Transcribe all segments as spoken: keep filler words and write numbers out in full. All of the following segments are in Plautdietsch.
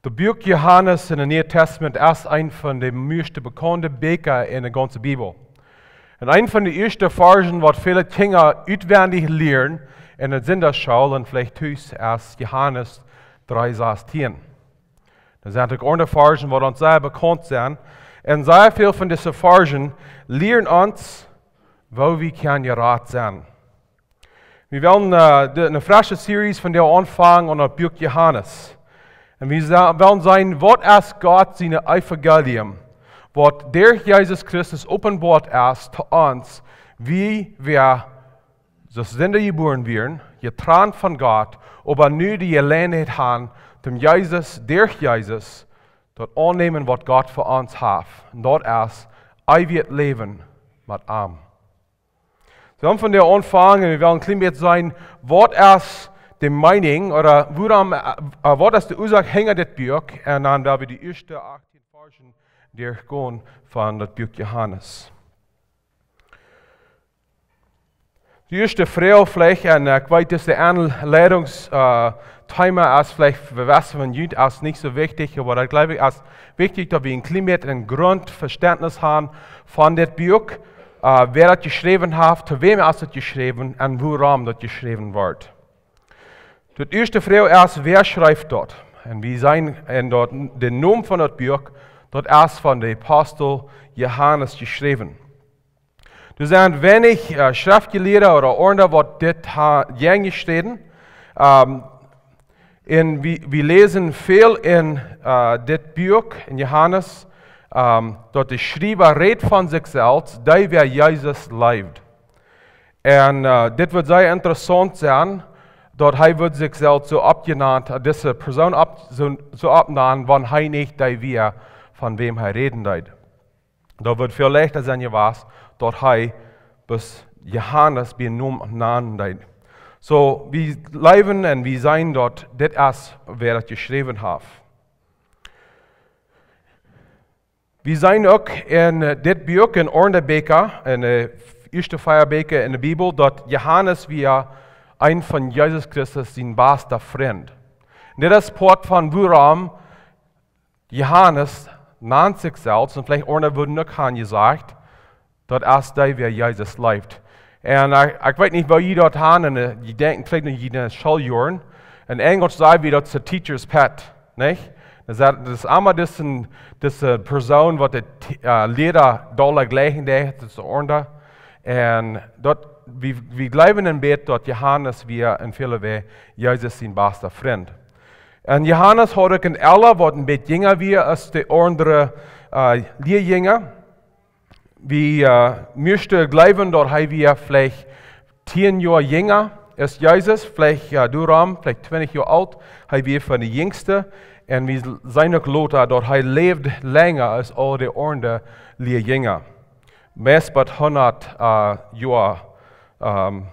De Buak Johanes en daut Niee Tastament es eent von de mieescht bekaunde Bieekja en de gaunze Bibel. Un eent von de ieeschte Varschen, waut väle Kjinja utwendich lieren en de Sindachschool un veleicht tus, es Johanes dree sastieen. Doa sent uk aundre Varschen, waut ons sea bekaunt sent. Un sea väl von dise Varschen lieren ons, woo wie kjennen jerat sennen. Wie wellen, äh, de, eene fresche Series von däm aunfangen aun daut Buak Johanes. Un wie sa-, wellen seenen, waut es Gott sien Evangelium, waut derch Jesus Christus openboat es to ons, woo wie aus Sinda jebuaren wieren, jetrant von Gott, oba nu de Jeläajenheit han, däm Jesus, derch Jesus, daut aunnämen, waut Gott fa ons haft. Un daut es eewjet Läwen met am. Wie wellen von doa aunfangen, wie wellen een kjlien bät seenen, waut es de Meenunk, ooda wuarom, äh, äh, waut es de Uasoak hinja dit Buak, un dan woa wie de ieeschte achtieen Varschen derchgonen von daut Buak Johanes. De ieeschte Froag veleicht, un, äh, ekj weet, daut de Enleidungs-, äh, Thema es veleicht, wie weeten von junt, es nich soo wichtich, oba daut jleew ekj es wichtich, daut wie een kjlien bät een Grundvestentnis han von dit Buak, äh, wäa daut jeschräwen haft, to wäm es daut jeschräwen un wuarom daut jeschräwen wort. De ieeschte Froag es, wäa schrift daut? Un wie seenen en daut, de Nomen von daut Buak, daut es von dän Apostel Johanes jeschräwen. Doa sent weinich, äh, Schreftjelieede ooda aundre, waut dit ha-, jäajen jestreden. Ähm, un wie, wie läsen väl en, äh, dit Buak, en Johanes, ähm, daut de Schriewa rät von sikj selfst, dee wäa Jesus leeft. Un, äh, dit woat sea interessaunt sennen, daut hee woat sikj selfst soo oppjenant, äh, dise Persoon opp-, soo, soo oppnanen, wan hee nich dee wia, von wäm hee räden deed. Daut woat väl leichta sennen jewast, daut hee bloos Johanes bie Nomen nanen deed. Soo, wie jleewen un wie seenen daut dit es, wäa daut jeschräwen haft. Wie seenen uk en, äh, dit Buak, en aundre Bieekja, en de ieeschte vea Bieekja en de Bibel, daut Johanes wia een von Jesus Christus sien basta Frint. Un dit es Poat von wuarom Johanes nant sikj selfst, un veleicht aundre wudden uk han jesajcht, daut es dee, wäa Jesus leeft. Un, äh, ekj weet nich, woo jie daut han, un, äh, jie denkjen veleicht aun june Schooljoaren. En Enjlisch saj wie daut es a teacher's pet, nich? Daut es, daut es emma dise, dise Persoon, waut de T-, äh, Liera dolla jlikjen deed aus de aundre. Un daut, wie, wie jleewen een bät, daut Johanes wia en väle Wäaj Jesus sien basta Frint. Un Johanes haud uk een Ella, waut een bät jinja wia aus de aundre, äh, Lieejinja. Wie, äh, musten jleewen, daut hee wia veleicht tieen Joa jinja aus Jesus, veleicht, äh, doarom, veleicht twintich Joa oolt. Hee wia von de jinjste. Un wie seenen uk lota, daut hee läwd lenja aus aul de aundre Lieejinja. Meist bat hundat, äh, Joa, ähm,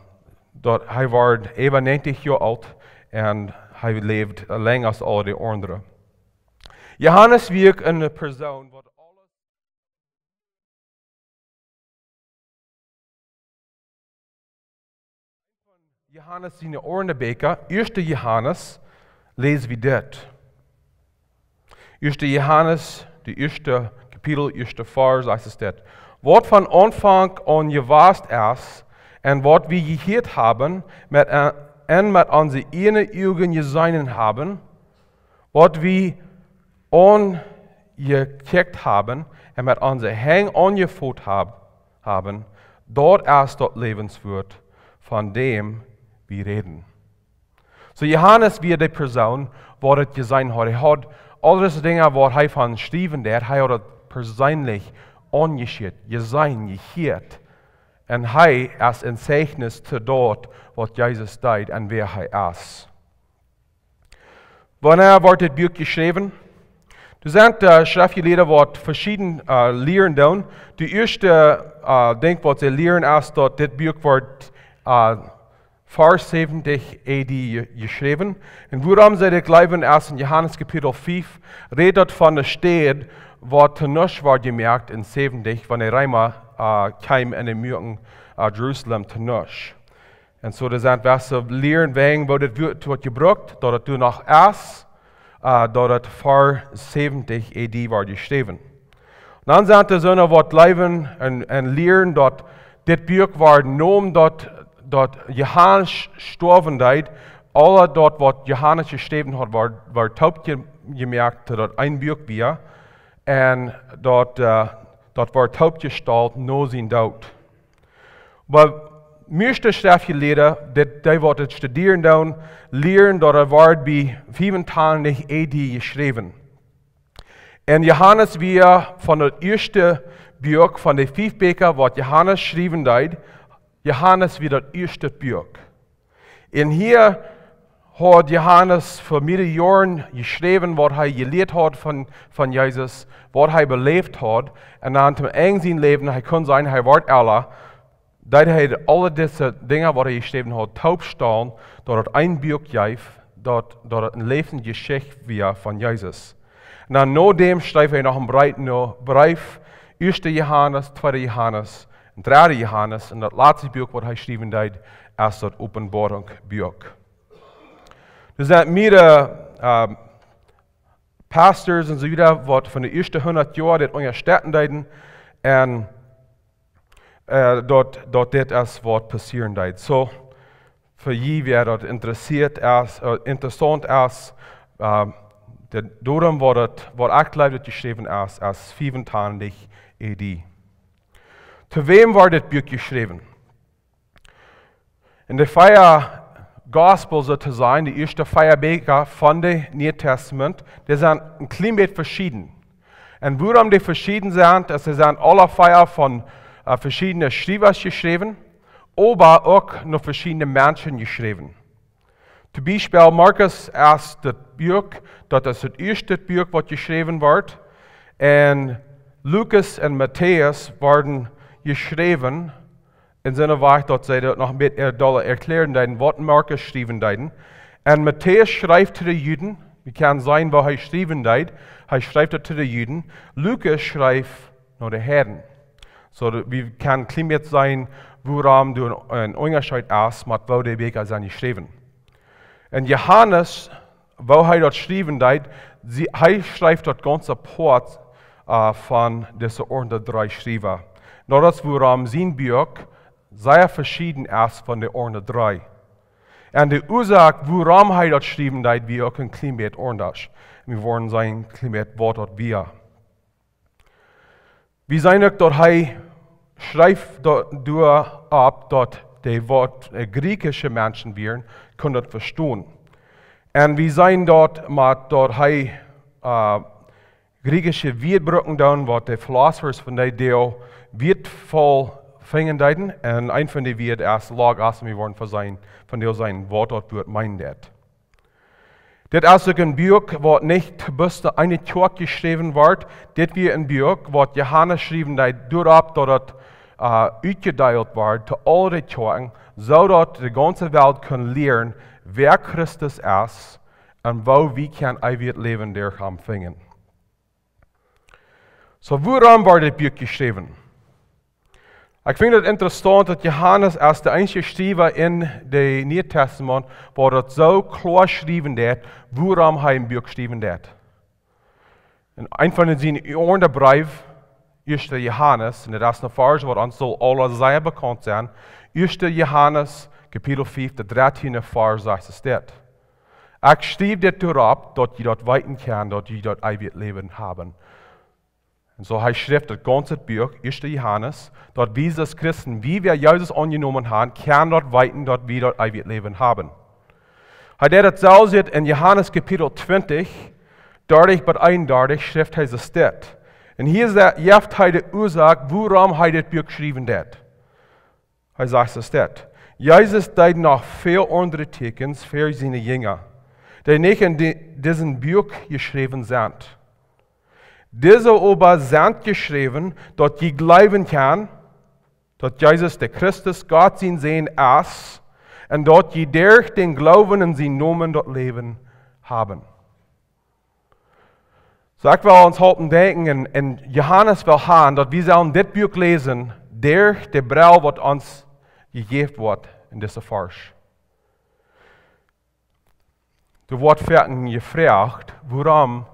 daut hee wort äwa näajentich Joa oolt un hee läwd lenja aus aul de aundre. Johanes wia eene Persoon, waut aules Johanes siene aundre Bieekja, ieeschte Johanes, läs wie dit. Ieeschte Johanes, de ieeschte Kapitel, ieeschte Varsch, sajcht et dit. Waut von Aunfank aun jewast es, un waut wie jehieet haben, met, un met onse ieejne Uagen jeseenen haben, waut wie aunjekjikjt haben un met onse Henj aunjefoot hab-, haben, daut es daut Läwenswuat, von däm wie räden. Soo, Johanes wia de Persoon, waut et jeseenen haud. Hee haud aul dise Dinja, waut hee von schriewen deed, hee haud et persenlich aunjeschieet, jeseenen, jehieet. Un hee es een Zeichnis to daut, waut Jesus deed un wäa hee es. Wanea wort dit Buak jeschräwen? Doa sent, äh, Schreftjelieede, waut veschiedne, äh, Lieren doonen. De ieeschte, äh, Dinkj, waut see lieren, es, daut dit Buak wort, äh, ver säwentich A D je-, jeschräwen. Un wuarom see dit jleewen, es en Johanes Kapitel fief, rät daut von de Städ, waut to nuscht wort jemoakt en säwentich, wan de Reema, äh, kjeemen un dee muaken, äh, Jerusalem to nuscht. Un soo, doa sent waut see lieren wäajen, woo dit Wuat woat jebrukt, daut et doa noch es, äh, daut et ver säwentich A D wort jeschräwen. Dan sent doa soone waut jleewen un, un lieren daut dit Buak wort jenomen daut, daut Johanes stoawen deed, aul daut waut Johanes jeschräwen haud, wort, wort toop je-, jemoakt, daut daut een Buak wia, un daut, äh, daut wort toop jestalt no sienen Doot. Oba mieeschte Schreftjelieede, dit, dee waut et studieren doonen, lieren daut et wort bie fiewentwintich A D jeschräwen. Un Johanes wia von daut ieeschte Buak von de fief Bieekja waut Johanes schriewen deed, Johanes wia daut ieeschte Buak. Un hia haud Johanes fa mearere Joaren jeschräwen waut hee jelieet haud von, von Jesus, waut hee beläft haud. Un dan toom Enj sien Läwen, hee kunn sajen, hee wort oolt, deed hee aule dise Dinja waut hee jeschräwen haud toopstalen, daut et een Buak jeef, daut, daut et eene läwende Jeschicht wia von Jesus. Un dan no däm schreef hee noch een Breef, no Breef, ieeschte Johanes, tweede Johanes un dredde Johanes. Un daut latste Buak waut hee schriewen deed, es daut Openboarunk Buak. Doa sent mearere, äh, Pastors un soo wieda waut von de ieeschte hundat Joa dit unjastetten deeden. Un, äh, daut, daut dit es waut passieren deed. Soo, fa jie, wäa daut interessieet es, äh, interessaunt es, äh, de, doarom wort et, wort uk jleew daut jeschräwen es, es fiewentwintich A D. To wäm wort dit Buak jeschräwen? Un de vea Gospels, soo to sajen, de ieeschte vea Bieekja von de Niee Tastament, dee sent een kjlien bät veschieden. Un wuarom dee veschieden sent, es, see sent aule vea von, äh, veschiedne Schriewasch jeschräwen, oba uk no veschiedne Menschen jeschräwen. Toom Biespel Markus es daut Buak, daut es daut ieeschte Buak waut jeschräwen wort. Un Lukas un Matäus worden jeschräwen en soone Wies daut see daut noch een bät, äh, dolla erkjläaren deeden, waut Markus schriewen deed. Un Matäus schreef to de Juden, wie kjennen seenen woo hee schriewen deed, hee schreef daut to de Juden. Lukas schreef no de Heiden. Soo daut wie kjennen kjlien bät seenen wuarom doa een, een Unjascheet es met woo de Bieekja sent jeschräwen. Un Johanes, woo hee daut schriewen deed, see, hee schreef daut gaunz apoat, äh, von dise aundre dree Schriewa. Daut es wuarom sien Buak sea veschieden es von de aundre dree. Un de Uasoak wuarom hee daut schriewen deed, wia uk een kjlien bät aundasch. Wie woaren seenen een kjlien bät waut daut wia. Wie seenen uk daut hee schreef daut doaropp daut dee waut, äh, griechische Menschen wieren, kunnen daut vestonen. Un wie seenen daut, mau daut hee, äh, griechische Wieed brucken deed, waut de Philosophers von dee Tiet wieetvoll finjen deeden. Un een von dee Wieed es logos, un wie woaren von seenen, von dee seenen waut daut Wuat meenen deit. Dit es uk een Buak waut nich bloos to eene Kjoakj jeschräwen wort. Dit wia een Buak waut Johanes schriewen deed doaropp daut et, äh, utjedeelt wort to aule de Kjoakjen, soo daut de gaunze Welt kunn lieren wäa Christus es un woo wie kjennen eewjet Läwen derch am finjen. Soo, wuarom wort dit Buak jeschräwen? Ekj finj et interessaunt daut Johanes es de eensje Schriewa en de Niee Tastament, waut daut soo kloa schriewen deit, wuarom hee een Buak schriewen deit. En een von siene aundre Breew, ieeschte Johanes, un daut es een Varsch waut ons saul aula sea bekaunt sennen, ieeschte Johanes, Kapitel fief, de dartieende Varsch, sajcht et dit: "Ekj schriew dit doaropp, daut jie daut weeten kjennen, daut jie daut eewje Läwen haben." Un soo, hee schrift daut gaunze Buak, ieeschte Johanes, daut wie aus Christen, wie wie Jesus aunjenomen haben, kjennen daut weeten, daut wie daut eewje Läwen haben. Hee deit daut selfst en Johanes Kapitel twintich, dartich bat eenundartich, schrift hee dit. Un hia sa-, jeft hee de Uasoak, wuarom hee dit Buak schriewen deit. Hee sajcht et dit: "Jesus deed noch väl aundre Tieekjens fa siene Jinja, dee nich en di-, disem Buak jeschräwen sent. Dise oba sent jeschräwen, daut jie jleewen kjennen, daut Jesus de Christus, Gott sien Sän, es, un daut jie derch dän Gloowen en sienen Nomen daut Läwen haben." Soo, ekj well ons halpen denkjen, un, un Johanes well haben, daut wie sellen dit Buak läsen, derch de Brell waut ons jejäft woat en dise Varsch. Doa woat foaken jefroacht, wuarom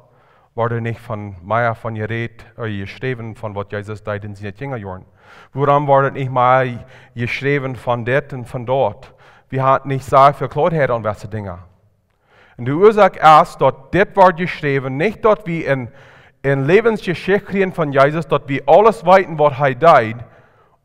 woat nich von, mea von jerät, äh, jeschräwen von waut Jesus deed en siene Kjinjajoaren? Wuarom woat nich mea jeschräwen von dit un von daut? Wie haben nich soo väl Kloarheit aun dise Dinja. Un de Uasoak es, daut dit woat jeschräwen, nich daut wie eene, eene Läwensjeschicht kjrieen von Jesus, daut wie aules weeten, waut hee deed,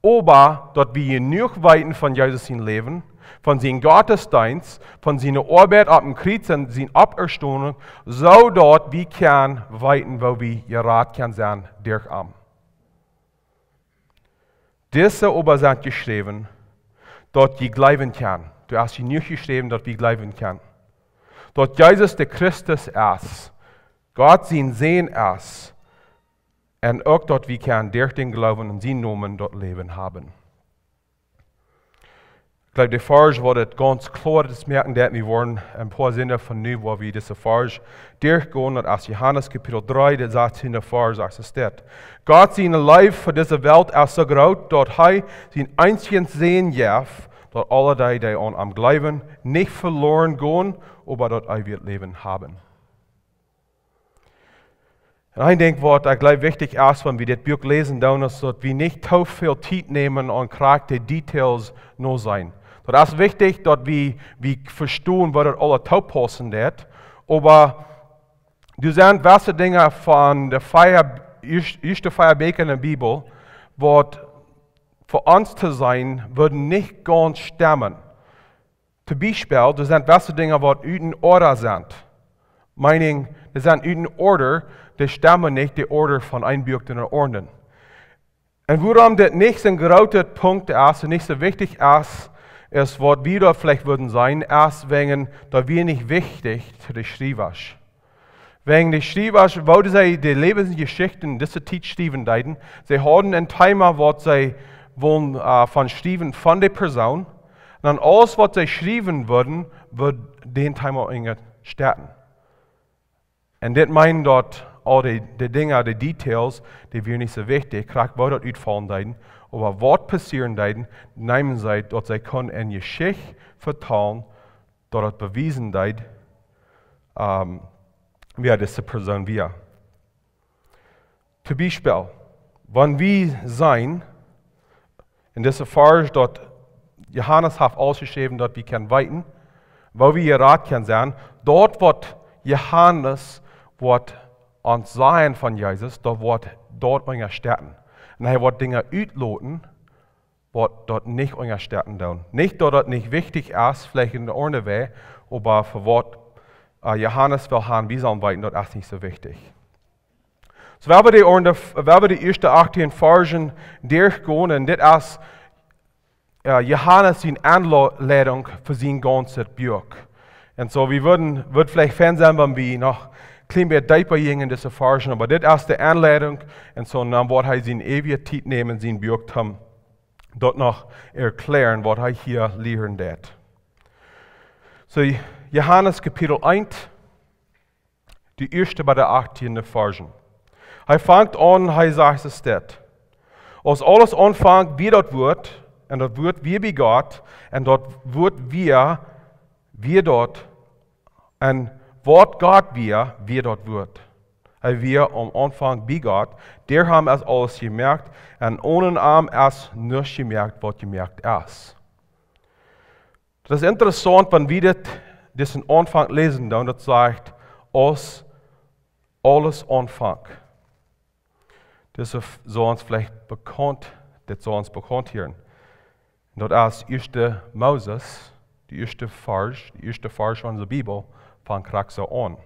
oba daut wie jenuach weeten von Jesus sien Läwen, von sienen Gottesdeenst, von siene Oabeit opp dän Kjriez un siene Oppstonunk, soo daut wie kjennen weeten, woo wie jerat kjennen sennen derch am. Dise oba sent jeschräwen, daut jie jleewen kjennen. Doa es jenuach jeschräwen, daut wie jleewen kjennen. Daut Jesus de Christus es, Gott sien Sän es, un uk daut wie kjennen derch dän Gloowen aun sienen Nomen daut Läwen haben. Ekj jleew, de Varsch woat et gaunz kloa, daut es moakjen, daut wie woaren een poa Sinnen von nu, wua wie dise Varsch derchgonen, daut es Johanes Kapitel dree, de sastiende Varsch, sajcht et dit: Gott siene Leew fa dise Welt es soo groot, daut hee sienen eensjen Sän jeef, daut aule dee, dee aun am jleewen, nich veloren gonen, oba daut eewje Läwen haben. Un een Dinkj, waut ekj jleew wichtich es, wan wie dit Buak läsen doonen, es, daut wie nich too väl Tiet nämen aun krakjt de Details noseenen. Daut es wichtich, daut wie, wie vestonen, woo daut aules toopaussen deit. Oba doa sent jewesse Dinja von de vea, ieescht-, ieeschte vea Bieekja en de Bibel, waut fa ons to seenen, wudden nich gaunz stemmen. Toom Biespel, doa sent jewesse Dinja, waut uten Orda sent. Meaning, dee sent uten Orda, dee stemmen nich de Orda von een Buak no dän aundren. Un wuarom dit nich soon groota Punkt es un nich soo wichtich es, es waut wie doa veleicht wudden seenen, es wäajen daut wia nich wichtich to de Schriewasch. Wäajen de Schriewasch, woo see de Läwensjeschichten en dise Tiet schriewen deeden, see hauden een Thema, waut see wullen, äh, von schriewen, von de Persoon. Un dan aules, waut see schriewen wudden, wudd dän Thema unjastetten. Un dit meent, daut aul de, de Dinja, de Details, dee wieren nich soo wichtich, krakjt woo daut utfaulen deed, oba waut passieren deed, neemen see, daut see kunnen eene Jeschicht vetalen, daut daut bewiesen deed, ähm, wäa dise Persoon wia. Toom Biespel, wan wie seenen, en dise Varsch, daut Johanes haft aules jeschräwen, daut wie kjennen weeten, woo wie jerat kjennen sennen, daut waut Johanes woat ons sajen von Jesus, daut woat daut unjastetten. Un hee woat Dinja utloten, waut daut nich unjastetten doonen. Nich, daut daut nich wichtich es, veleicht en de aundre Wäaj, oba fa waut, äh, Johanes well haben, wie sellen weeten, daut es nich soo wichtich. Soo, wie haben de aundre, wie haben de ieeschte achttieen Varschen derchjegonen, un dit es, äh, Johanes siene Aunleidunk fa sien gaunzet Buak. Un soo, wie wudden, wudd veleicht fein sennen, wan wie noch een kjlien bät deepa jinjen en dise Varschen, oba dit es de Aunleidunk, un soo, dan woat hee siene eewje Tiet nämen, sien Buak, om daut noch erkjlären, waut hee hia lieren deed. Soo, Johanes Kapitel eent, de ieeschte bat de achttiende Varschen. Hee fangt aun, hee sajcht et dit: Aus aules aunfunk, wia daut Wuat, un daut Wuat wia bie Gott, un daut Wuat wia, wia Gott, un waut Gott wia, wia daut Wuat. Hee wia aum Aunfank bie Gott, derch am es aules jemoakt, un onen am es nuscht jemoakt, waut jemoakt es. Daut es interessaunt, wan wie dit, disen Aunfank läsen, dan daut sajcht, aus aules aunfunk. Dit es, saul ons veleicht bekaunt, dit saul ons bekaunt hieren. Daut es ieeschte Moses, de ieeschte Varsch, de ieeschte Varsch von de Bibel, fangt krakjt soo aun.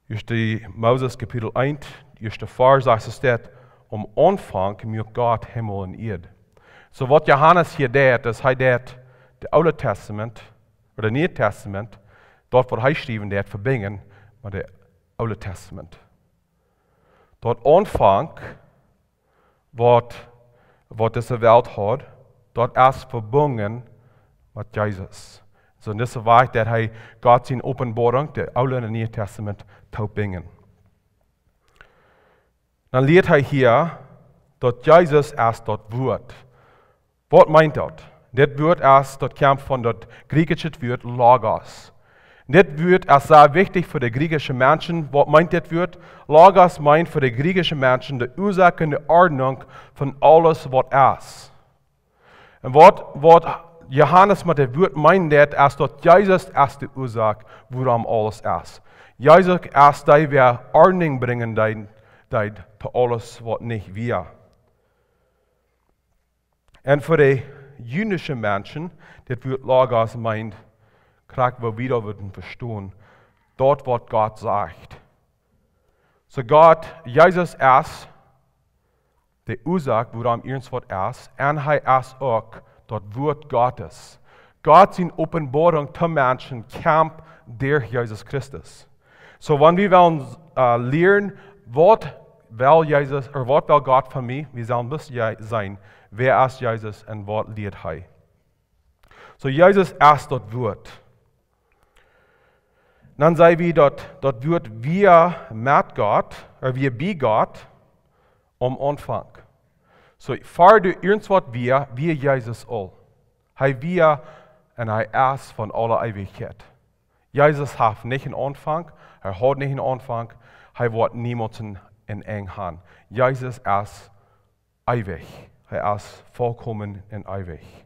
Ieeschte Moses Kapitel eent, de ieeschte Varsch sajcht et dit: Aum Aunfank muak Gott Himmel un Ieed. Soo waut Johanes hia deed, es hee deed de Oole Testament, ooda Niee Testament, daut waut hee schriewen deed, vebinjen met de Oole Testament. Daut Aunfank, waut, waut dise Welt haud, daut es vebungen met Jesus. Soo en dise Wäaj deed hee Gott siene Openboarunk, de Oole un de Niee Testament, toopbinjen. Dan lieet hee hia, daut Jesus es daut Wuat. Waut meent daut? Dit Wuat es, daut kjemt von daut griechische Wuat Logos. Dit Wuat es sea wichtich fa de griechische Menschen. Waut meent dit Wuat? Logos meent fa de griechische Menschen de Uasoak un de Ordnunk von aules waut es. Un waut, waut Johanes met dit Wuat meent, daut es daut Jesus es de Uasoak wuarom aules es. Jesus es dee, waut Ordnunk brinjen deed, deed to aules waut nich wia. Un fa de jüdische Menschen, dit Wuat Logos meent, krakjt woo wie daut wudden vestonen, daut waut Gott sajcht. Soo Gott, Jesus es de Uasoak wuarom irjentwaut es, un hee es uk daut Wuat Gottes. Gott siene Openboarunk to Menschen kjemt derch Jesus Christus. Soo wan wie wellen, äh, lieren, waut well Jesus, ooda waut well Gott von mie, wie sellen bloos je-, seenen, wäa es Jesus un waut lieet hee. Soo Jesus es daut Wuat. Dan saj wie daut, daut Wuat wia met Gott, ooda wia bie Gott, aum Aunfank. Soo, ver doa irjentwaut wia, wia Jesus aul. Hee wia un hee es von aule Eewichkjeit. Jesus haft nich een Aunfank, hee haud nich een Aunfank, hee woat niemols een, een Enj han. Jesus es eewich. Hee es volkomen un eewich.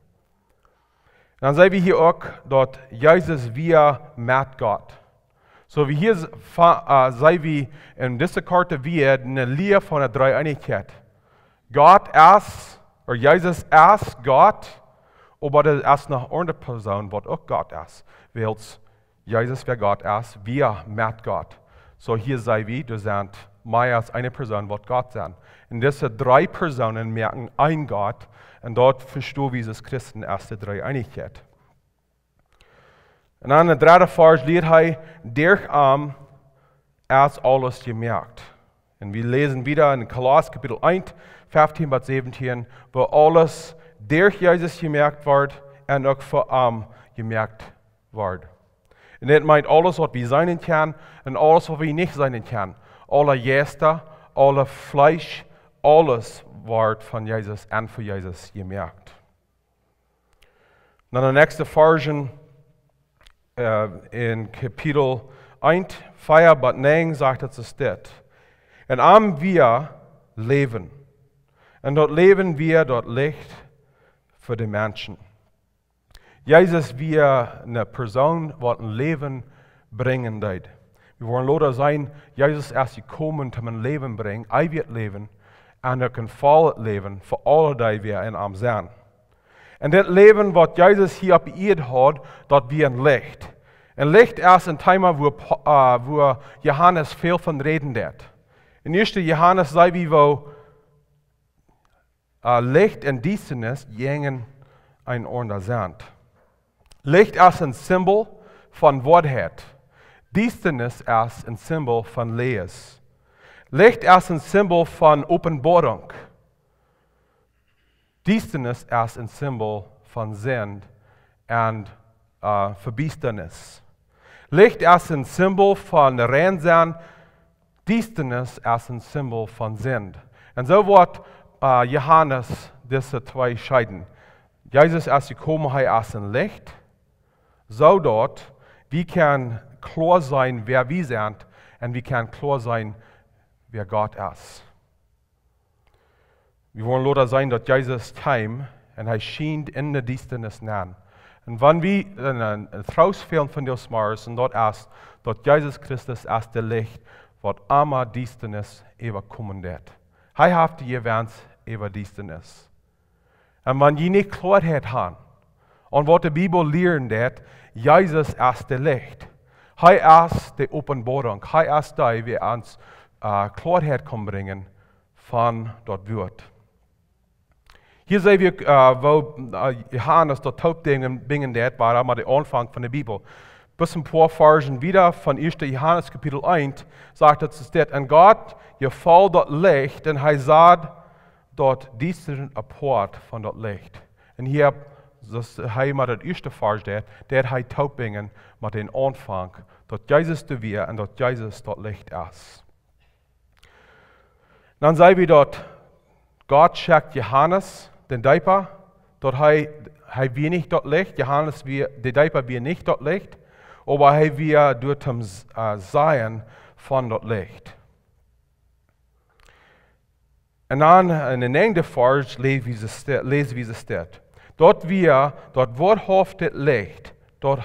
Dan saj wie hia uk daut Jesus wia met Gott. Soo wie hia s-, fa-, äh, saj wie en dise korte Wieed eene Lia von de Dreeeenichkjeit. Gott es, ooda Jesus es Gott, oba doa es noch eene aundre Persoon waut uk Gott es. Wiels Jesus, waut Gott es, wia met Gott. Soo hia saj wie, doa sent mea aus eene Persoon waut Gott sent. Un dise dree Persoonen moaken een Gott, un daut vesto wie aus Christen aus de Dreeeenichkjeit. Un dan de dredde Varsch lieet hee, derch am es aules jemoakt. Un wie läsen wieda en Kolossa Kapitel eent, feftieen bat säwentieen, woo aules derch Jesus jemoakt woat un uk fa am jemoakt woat. Un dit meent aules waut wie seenen kjennen un aules waut wie nich seenen kjennen. Aule Jeista, aule Fleesch, aules woat von Jesus un fa Jesus jemoakt. Dan de näakjste Varschen, äh, en Kapitel eent, vea bat näajen sajcht et soo dit. En am wia Läwen. Un daut Läwen wia daut Licht fa de Menschen. Jesus wia eene Persoon waut een Läwen brinjen deed. Wie woaren lota seenen, Jesus es jekomen om een Läwen brinjen, eewjet Läwen, un uk een vollet Läwen fa aule dee waut en am sent. Un dit Läwen waut Jesus hia opp de Ieed haud, daut wia een Licht. Un Licht es een Thema wua Pa-, äh, wua Johanes väl von räden deed. En ieeschte Johanes saj wie woo, äh, Licht un Diestanis jäajen eenaunda sent. Licht es een Simbol von Woarheit. Diestanis es een Simbol von Läajes. Licht es een Simbol von Openboarunk. Diestanis es een Simbol von Sind un, äh, Vebiestanis. Licht es een Simbol von rein sennen, Diestanis es een Simbol von Sind. Un soo woat, äh, Johanes dise twee scheiden. Jesus es jekomen, hee es een Licht, soo daut wie kjennen kloa seenen wäa wie sent un wie kjennen kloa seenen wäa Gott es. Wie woaren lota seenen daut Jesus kjeem un hee schient en de Diestanis nenn. Un wan wie een, een, een Troost fälen von dis Morjes, un daut es daut Jesus Christus es de Licht waut emma Diestanis äwakomen deed. Hee haft de Jewenst äwa Diestanis. Un wan jie nich Kloaheit han, un waut de Bibel lieren deed, Jesus es de Licht. Hee es de Openboarunk. Hee es dee waut ons, äh, Kloaheit kaun brinjen von daut Wuat. Hia seenen wie, äh, woo, äh, Johanes daut toop binjen deed, wua hee met dän Aunfank von de Bibel. Bat een poa Varschen wieda von ieeschte Johanes Kapitel eent, sajcht et soo dit: Un Gott jefoll daut Licht, un hee säd daut Diestre apoat von daut Licht. Un hia, soo aus hee met daut ieeschte Varsch deed, deed hee toop binjen met dän Aunfank, daut Jesus doa wia un daut Jesus daut Licht es. Dan seenen wie daut Gott schekjt Johanes dän Deepa, daut hee, hee wia nich daut Licht, Johanes wia, de Deepa wia nich daut Licht, Oba hee wia doa toom s-, äh, sajen von daut Licht. Un dan en de näajende Varsch läs wie soo ste-, läs wie soo steit: Daut wia daut woarhauftje Licht, daut,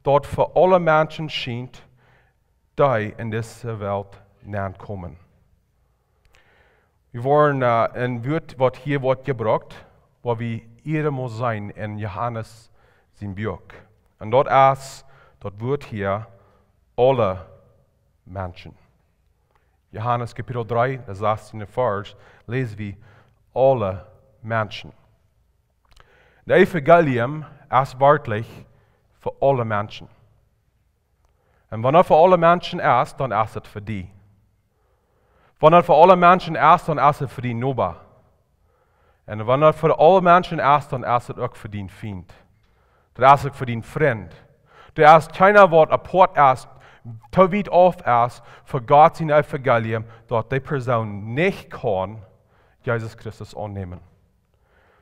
daut fa aule Menschen schient, dee en dise Welt nenkomen. Wie woaren, äh, een Wuat, waut hia woat jebrukt, waut wie ieescht mol seenen en Johanes sien Buak. Un daut es, daut Wuat hia, aule Menschen. Johanes Kapitel dree, de sastieende Varsch, läs wie aule Menschen. Daut Evangelium es werkjlich fa aule Menschen. Un wan et fa aule Menschen es, dan es et fa die. Wan et fa aule Menschen es, dan es et fa dien Noba. Un wan et fa aule Menschen es, dan es et uk fa dien Fient. Daut es uk fa dien Frint. Daut es kjeena, waut apoat es, too wiet auf es, fa Gott sien Evangelium, daut dee Persoon nich kaun Jesus Christus aunnämen.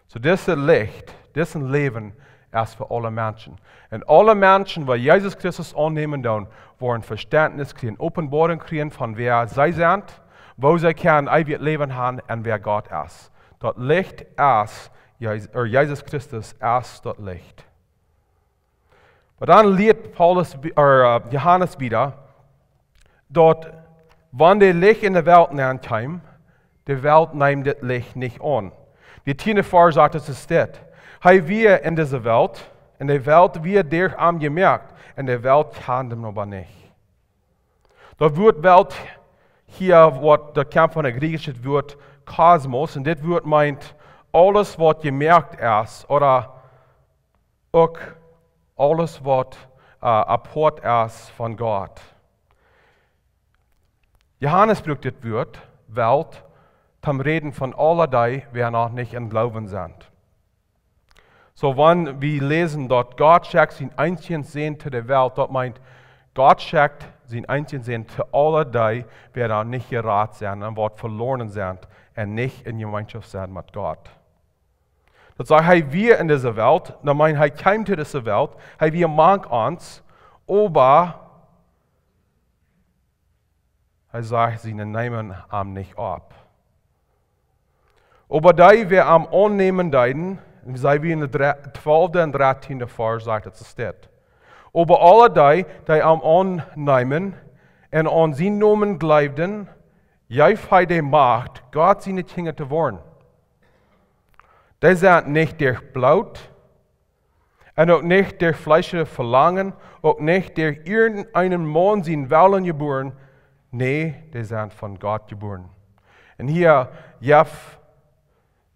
Soo, dit Licht, dit Läwen es fa aule Menschen. Un aule Menschen, waut Jesus Christus aunnämen doonen, woaren Vestentnis kjrieen, Openboarunk kjrieen von wäa see sent, woo see kjennen eewjet Läwen haben un wäa Gott es. Daut Licht es, Jes-, ooda Jesus Christus es daut Licht. Oba dan lieet Paulus, wie-, ooda, äh, Johanes wieda, daut wan daut Licht en de Welt nenkjeem, de Welt neem dit Licht nich aun. De tieende Varsch sajcht, et es dit: Hee wia en dise Welt, un de Welt wia derch am jemoakt, un de Welt kjand am oba nich. Daut Wuat Welt hia woat, daut kjemt von daut griechische Wuat Kosmos, un dit Wuat meent aules, waut jemoakt es, ooda uk aules, waut, äh, apoat es von Gott. Johanes brukt dit Wuat Welt toom räden von aule dee, waut noch nich em Gloowen sent. Soo, wan wie läsen, daut Gott schekjt sienen eensjen Sän to de Welt, daut meent, Gott schekjt sienen eensjen Sän to aule dee, waut noch nich jerat sent un waut veloaren sent un nich en Jemeenschoft sent met Gott. Daut sajcht, hee wia en dise Welt, daut meent, hee kjeem to dise Welt, hee wia mank ons, oba hee sajcht, see neemen am nich opp. Oba dee, waut am aunnämen deeden, see, wie en de dre-, twalfte un dartieende Varsch sajcht, et es dit: Oba aule dee, dee am aunneemen un aun sienen Nomen jleewden, jeef hee de Macht, Gott siene Kjinja to woaren. Dee sent nich derch Bloot, un uk nich derch fleeschlichet Velangen, uk nich derch irjent eenen Maun sienen Wellen jebuaren, nä, dee sent von Gott jebuaren. Un hia jeft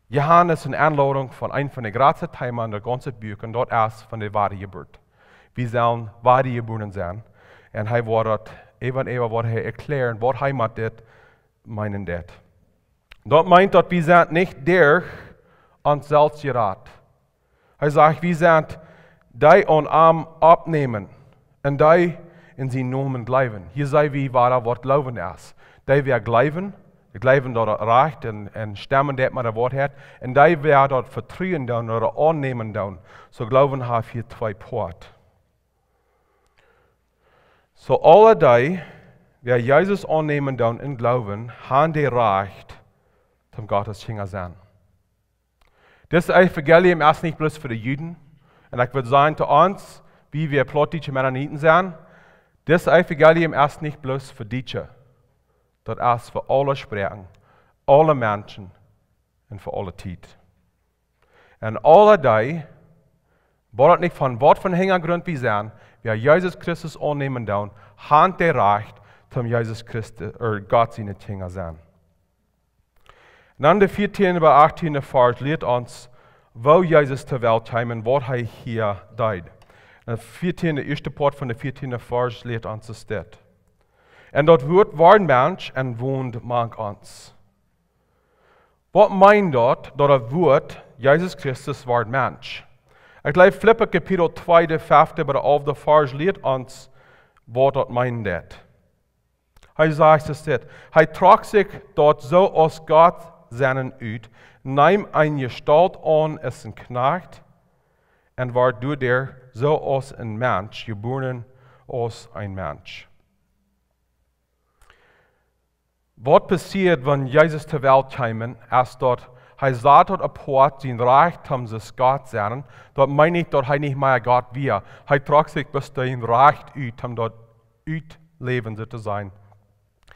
Johanes eene Aunlodunk von eent von de jratste Themas en daut gaunze Buak, un daut es von de Wadajeburt. Wie sellen wadajebuaren sennen. Un hee woat daut äwa un äwa woat hee erkjläaren, waut hee met dit meenen deit. Daut meent, daut wie sent nich derch ons selfst jerat. Hee sajcht, wie sent dee, dee am aunnämen un dee en sienen Nomen jleewen. Hia seen wie, waut daut Woat jleewen es. Dee, waut jleewen, dee jleewen, daut et rajcht un, un stemmen deit met de Woarheit. Un dee, waut daut vetruen doonen ooda aunnämen doonen. Soo Gloowen haft hia twee Poat. Soo aule dee, waut Jesus aunnämen doonen em Gloowen, haben daut Rajcht, toom Gottes Kjinja sennen. Dit Evangelium es nich bloos fa de Juden. Un ekj wudd sajen to ons, wie, waut plautdietsche Mennoniten sent, dit Evangelium es nich bloos fa Dietsche. Daut es fa aule Sproaken, aule Menschen un fa aule Tiet. Un aule dee, waut daut nich von waut von Hinjagrunt wie sent, waut Jesus Christus aunnämen doonen, haben daut Rajcht, toom Jesus Christus, ooda Gott siene Kjinja sennen. Un dan de vieetieende bat achtieende Varsch lieet ons, woo Jesus to Welt kjeem un waut hee hia deed. De vieetieende, ieeschte Poat von de vieetieende Varsch lieet ons es dit: Un daut Wuat wort Mensch un wond mank ons. Waut meent daut, daut daut Wuat, Jesus Christus, wort Mensch? Ekj jleew, Filippa Kapitel twee, de fefte bat de alfte Varsch lieet ons, waut daut meent. Hee sajcht es dit: Hee trock sikj daut soo aus Gott sennen ut, neem eene Jestault aun aus een Kjnajcht, un wort doaderch soo aus een Mensch jebuaren aus een Mensch. Waut passieet, wan Jesus to Welt kjeem, es daut hee sat daut apoat, sien Rajcht, om soo Gott sennen. Daut meent nich, daut hee nich mea Gott wia. Hee trock sikj bloos daut Rajcht ut, om daut utläwen, soo to sajen,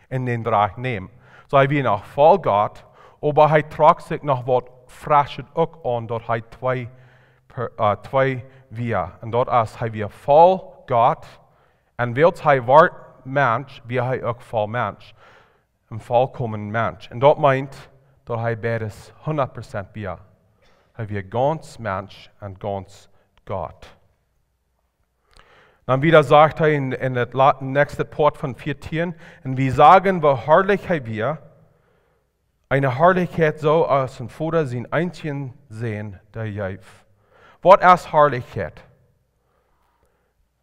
un daut Rajcht nämen. Soo hee wia noch voll Gott, oba hee trock sikj noch waut Freschet uk aun, daut hee twee, per, äh, twee wia. Un daut es, hee wia voll Gott, un wiels hee wort Mensch, wia hee uk voll Mensch. Een volkomen Mensch. Un daut meent, daut hee beides hundat Prozent wia. Hee wia gaunz Mensch un gaunz Gott. Dan wieda sajcht hee en, en daut la-, näakjste Poat von vieetieen: "Un wie sagen, woo harlich hee wia, eene Harlichkjeit soo aus een Voda sienen eensjen Sän dee jeef." Waut es Harlichkjeit?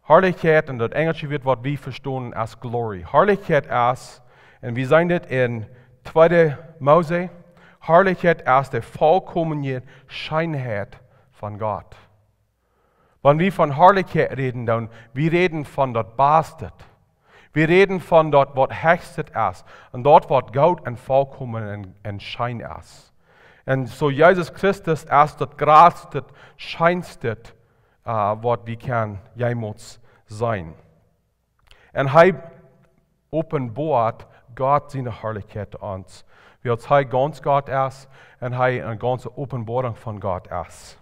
Harlichkjeit, en daut enjelsche Wuat, waut wie vestonen aus glory. Harlichkjeit es, un wie seenen dit en tweede Mose, Harlichkjeit es de volkomne Scheenheit von Gott. Wan wie von Harlichkjeit räden, dan, wie räden von daut Baste. Wie räden von daut, waut hechste es, un daut, waut goot un volkomen un, un scheen es. Un soo Jesus Christus es daut jratste, scheenste, äh, waut wie kjennen jemols seenen. Un hee openboat Gott siene Harlichkjeit to ons. Wiels hee gaunz Gott es un hee eene gaunze Openboarunk von Gott es.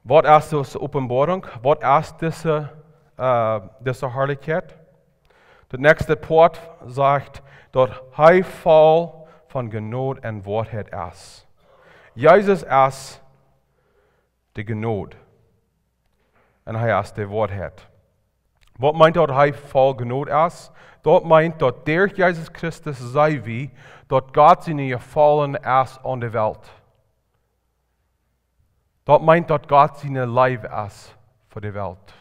Waut es dise Openboarunk? Waut es dise, äh, dise Harlichkjeit? Daut näakjste Poat sajcht, daut hee voll von Jnod un Woarheit es. Jesus es de Jnod. Un hee es de Woarheit. Waut meent daut hee voll Jnod es? Daut meent daut derch Jesus Christus seenen wie, daut Gott siene Jefaulen es aun de Welt. Daut meent daut Gott siene Leew es fa de Welt.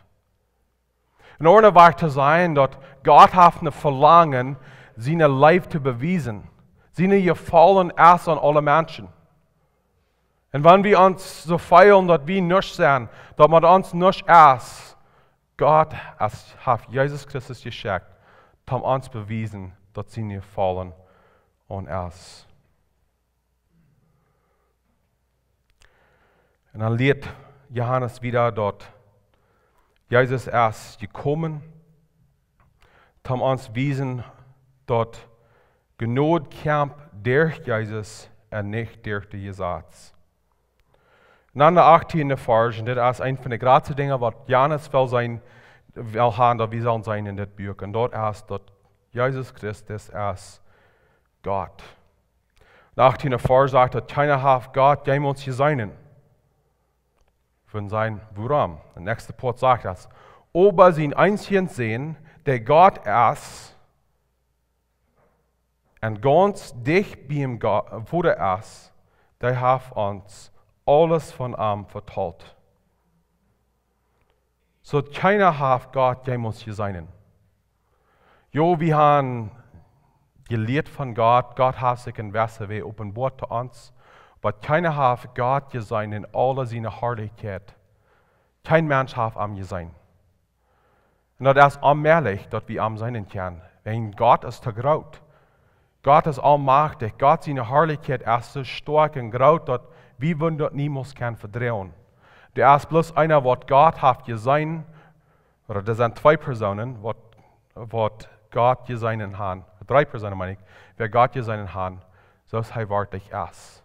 En aundre Wieed to sajen, daut Gott haft een Velangen, siene Leew to bewiesen. Siene Jefaulen es aun aule Menschen. Un wan wie ons soo feelen, daut wie nuscht sent, daut met ons nuscht es, Gott es, haft Jesus Christus jeschekjt, om ons bewiesen, daut siene Jefaulen aun es. Un dan lieet Johanes wieda, daut Jesus es jekomen, om ons wiesen, daut Jnod kjemt derch Jesus un nich derch daut Jesaz. Un dan de achttiende Varsch, un dit es eent von de jratste Dinja, waut Johanes well seenen, well haben, daut wie sellen seenen en dit Buak. Un daut es, daut Jesus Christus es Gott. De achttiende Varsch sajcht, daut kjeena haft Gott jemols jeseenen. Von sien, wuarom? De näakjste Poat sajcht daut: "Oba sien eensja Sän, dee Gott es, un gaunz dicht biem Go-, Voda es, dee haft ons aules von am vetalt." Soo kjeena haft Gott jemols jeseenen. Jo, wie haben jelieet von Gott, Gott haft sikj en jewesse Wies openboat to ons, oba kjeena haft Gott jeseenen en aule siene Harlichkjeit. Kjeen Mensch haft am jeseenen. Un daut es onmäajlich, daut wie am seenen kjennen. Wiels Gott es too groot. Gott es aulmajchtich. Gott siene Harlichkjeit es soo stoakj un groot, daut wie wudden daut niemols kjennen vedroagen. Doa es bloos eena, waut Gott haft jeseenen, ooda doa sent twee Persoonen, waut, waut Gott jeseenen haben. Dree Persoonen, meen ekj, waut Gott jeseenen haben, soo aus hee werkjlich es.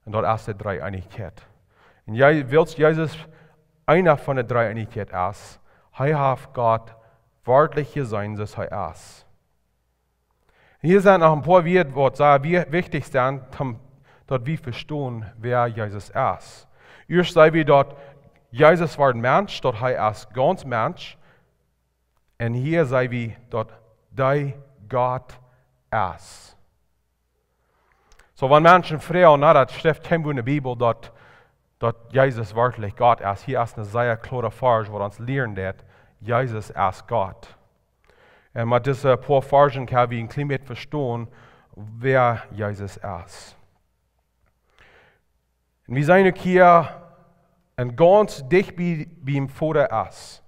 Un daut es de Dreeeenichkjeit. Un Je-, wiels Jesus eena von de Dreeeenichkjeit es, hee haft Gott werkjlich jeseenen, soo aus hee es. Hia sent noch een poa Wieed, waut sea wi-, wichtich sent, om daut wie vestonen, wäa Jesus es. Ieescht saj wie, daut Jesus wort Mensch, daut hee es gaunz Mensch. Un hia saj wie, daut hee Gott es. Soo, wan Menschen froagen, na, daut schrift kjeenwua en de Bibel, daut, daut Jesus werkjlich Gott es. Hia es een sea kloara Varsch, waut ons lieren deit, Jesus es Gott. Un met dise poa Varschen kjenn wie een kjlien bät vestonen, wäa Jesus es. Un wie seenen uk hia, un gaunz dicht bie, biem Voda es.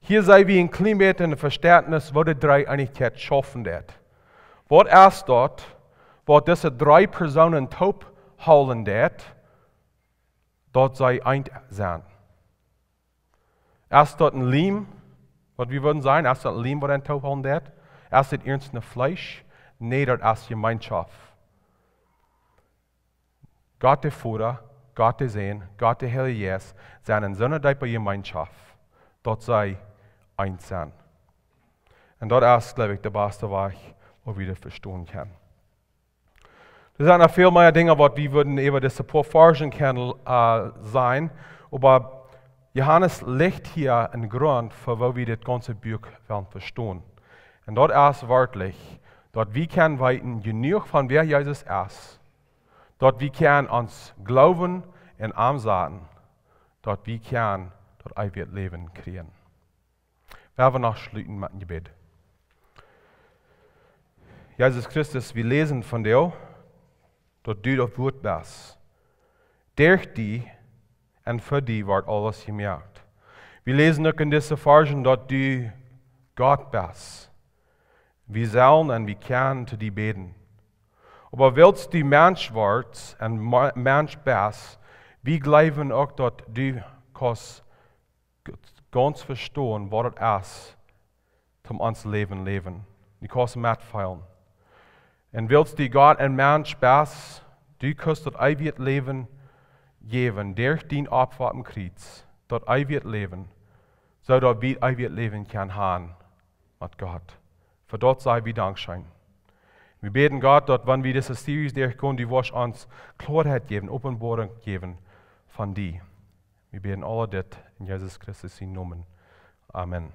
Hia seen wie een kjlien bät een Veständnis, woo de Dreeeenichkjeit schaufen deit. Waut es daut, waut dise dree Persoonen toop hoolen deit, daut see eent sent? Es daut een Liem, waut wie wudden sajen, es daut een Liem, waut an toop hoolen deit? Es daut irjent een Fleesch? Nä, daut es Jemeenschoft. Gott de Voda, Gott de Sän, Gott de Heilje Jeist sent en soone deepe Jemeenschoft, daut see eent sent. Un daut es, jleew ekj, de baste Wajch, woo wie daut vestonen kjennen. Doa sent noch väl mea Dinja, waut wie wudden äwa dise poa Varzen kjennen, äh, sajen, oba Johanes lajcht hia een Grunt fa woo wie dit gaunze Buak wellen vestonen. Un daut es werkjlich, daut wie kjennen weeten jenuach von wäa Jesus es, daut wie kjennen ons Gloowen en am saten, daut wie kjennen daut eewje Läwen kjrieen. Wie wellen noch schluten met een Jebäd. Jesus Christus, wie läsen von die, daut du daut Wuat best. Derch die un fa die woat aules jemoakt. Wie läsen uk en dise Varzen, daut du Gott best. Wie sellen un wie kjennen to die bäden. Oba wiels du Mensch worscht un Ma-, Mensch best, wie jleewen uk, daut du kaust gaunz vestonen, waut daut es, toom ons Läwen läwen. Du kaust metfeelen. Un wiels du Gott un Mensch best, du kaust daut eewje Läwen jäwen, derch dien Opfa aum Kjriez, daut eewje Läwen, soo daut wie eewjet Läwen kjennen haben met Gott. Fa daut saj wie Dankscheen. Wie bäden, Gott, daut wan wie dise Series derchgonen, du woascht ons Kloaheit jäwen, Openboarunk jäwen von die. Wie bäden aul dit en Jesus Christus sienen Nomen. Amen.